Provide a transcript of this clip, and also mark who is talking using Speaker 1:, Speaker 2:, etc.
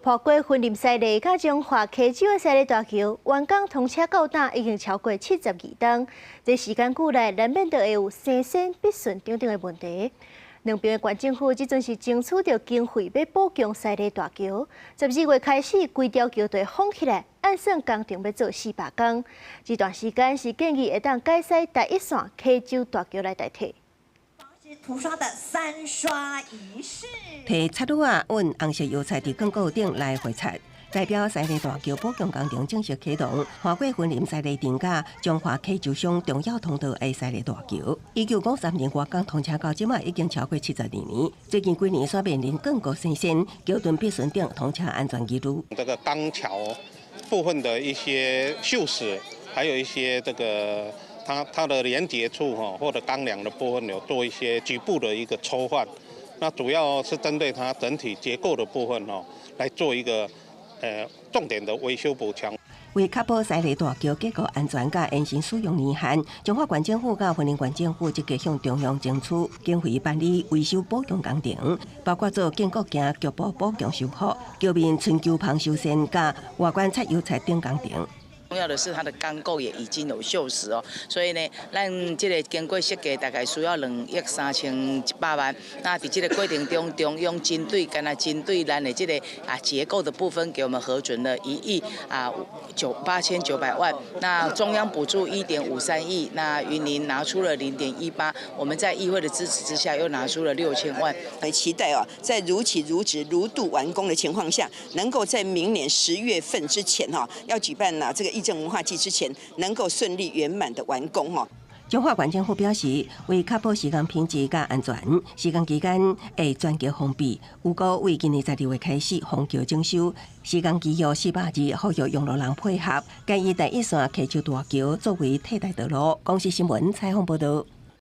Speaker 1: 破過雲林西麗佮彰化溪洲的西麗大橋完工通車到今已經超過72冬，這時間久來難免就會有生鉎、筆順等等的問題。兩邊的縣政府這陣是爭取著經費欲補強西麗大橋，12月開始規條橋就會封起來，按算工程欲做400工。這段時間是建議會當改使台一線溪洲大橋來代替。
Speaker 2: 塗刷的三刷儀式，
Speaker 3: 提擦擼仔揾紅色油漆佇鋼構頂來繪漆，代表西麗大橋補強工程正式啟動。橫過雲林西麗鎮佮彰化溪洲鄉重要通道的西麗大橋，1953年完工通車到這馬已經超過72年。最近幾年煞面臨鋼構生鉎、橋墩筆順等通車安全疑慮。
Speaker 4: 這個鋼橋部分的一些鏽蝕，還有一些這個。它的連接處哈，或者鋼梁的部分有做一些局部的一個抽換，那主要是針對它整體結構的部分哦，來做一個重點的維修補強。
Speaker 3: 為確保西麗大橋結構安全佮延伸使用年限，彰化縣政府佮雲林縣政府積極向中央爭取經費辦理維修補強工程，包括做堅固件局部補強修復、橋面春秋棚修繕佮外觀擦油漆等工程。
Speaker 5: 重要的是，它的鋼構也已經有鏽蝕哦，所以呢，咱這個經過設計大概需要2億3100萬。那佇這個過程中，中央針對干焦針對咱的這個結構的部分，給我們核准了一億九八千九百萬。那中央補助1.53億，那雲林拿出了0.18，我們在議會的支持之下，又拿出了6000萬。
Speaker 6: 期待啊，在如期如質如度完工的情況下，能夠在明年10月份之前哈，要舉辦呢這個議政文化祭之前，能夠順利圓滿的完工哈。
Speaker 3: 彰化縣政府表示，為確保施工品質佮安全，施工期間會全橋封閉。預估為今年12月開始封橋整修，施工期約400日，呼籲用路人配合，建議台一線溪洲大橋作為替代道路。公視新聞採訪報道。